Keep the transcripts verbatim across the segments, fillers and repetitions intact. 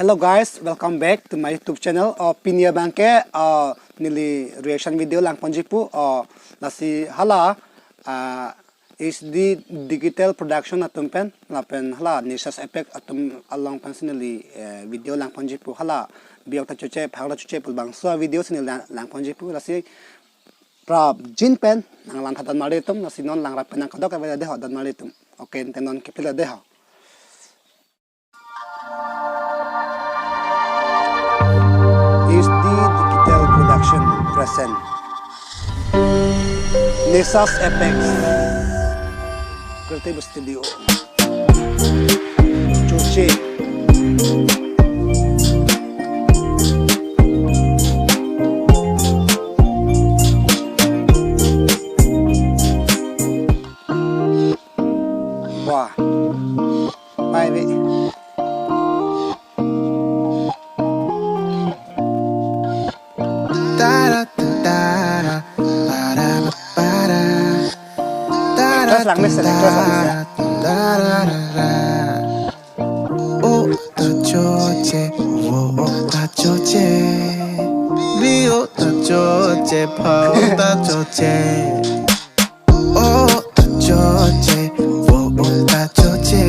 Hello guys, welcome back to my YouTube channel. O pini abangke, uh, neli reaction video langponji pu, uh, lasi hala, uh, H D Digital Production atum pen, lapen hala Nisha's Effect atum along pensi neli, eh, video langponji pu, hala Biok ta Choche, Phak ta Choche pu labangso video si neli lang-, langponji pu, lasi prapjin pen nanglang tha donmarli atum, lasi non langrap pen nang kadok kave dei ho donmarli atum. Okay, ante non kepil dei ho. H D Digital Production present Nisha's Effect, Creative Studio. Choche. Wah. Pai ve. Actress langmesen, actress langmesen. O ta choche, vo o ta choche, bi o ta choche, pha o ta choche. O ta choche, vo o ta choche,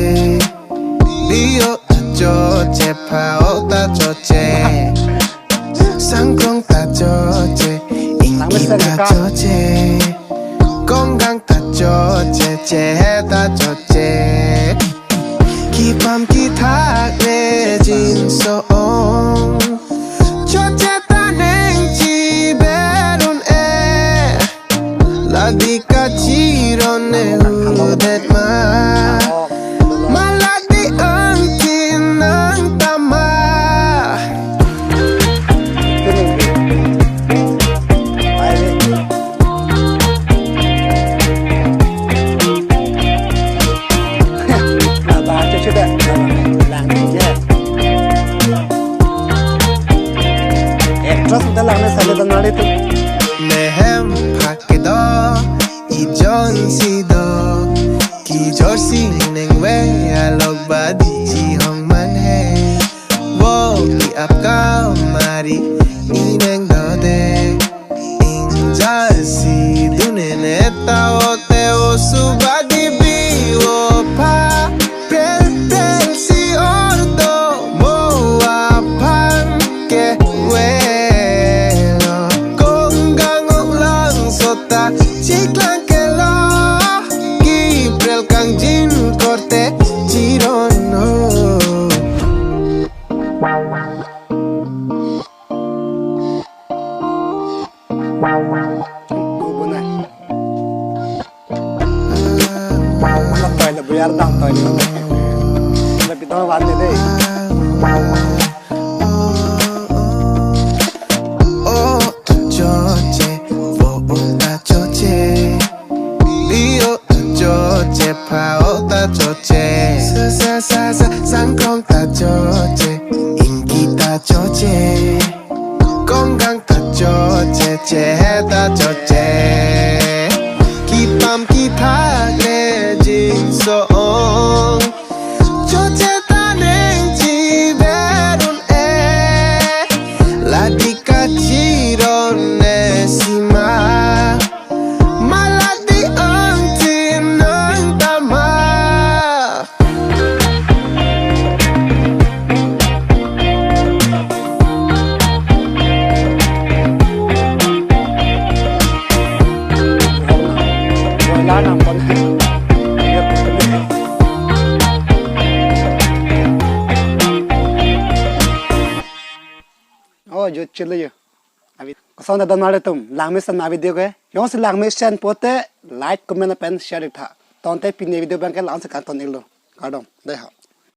bi o ta choche, pha o ta choche. Sangkrong ta choche, ingki ta choche, konggang ta choche, chehe ta choche. Kipam kithak le jinso ong, choche ta neng chiber un-e. La dei kachiron ne udet ma, ma la dei angkin nang tama. Actress ta langmesen donmarli atum. Nehem phak kedo, ijon si do, kijor si neng ve alok badi chihong man he. Vo ki-ap kamari ineng do dei. Ingjasi dun-e ne ta o te o subadi bi o pha. Pel pel si ordo mo aphan kevelo. Konggang ok langso ta chiklang kelo. Kiprel kangjin korte chiron o. Bubu na. Amat toy le buyar dam toy le. Lebih tahu wan dei. O ta choche, vo o ta choche, bi o ta choche, pha o ta choche. Sa sa sa sa, sangkrong ta choche, ingki ta choche, konggang ta choche, chehe ta choche. Kipam kithak le jinso ong, choche ta neng chiber un-e. La dei kachiron ne sima, ma la dei angkin nang tama. Oh, jo chile jo. Abi, koson ta donmarli atum, langmesen ma video ke. Jongsi langmesen pote, like, comment lapen share ik tha. Tangte pini video abangke la-an si kangton iklo. Kardom, dei ho.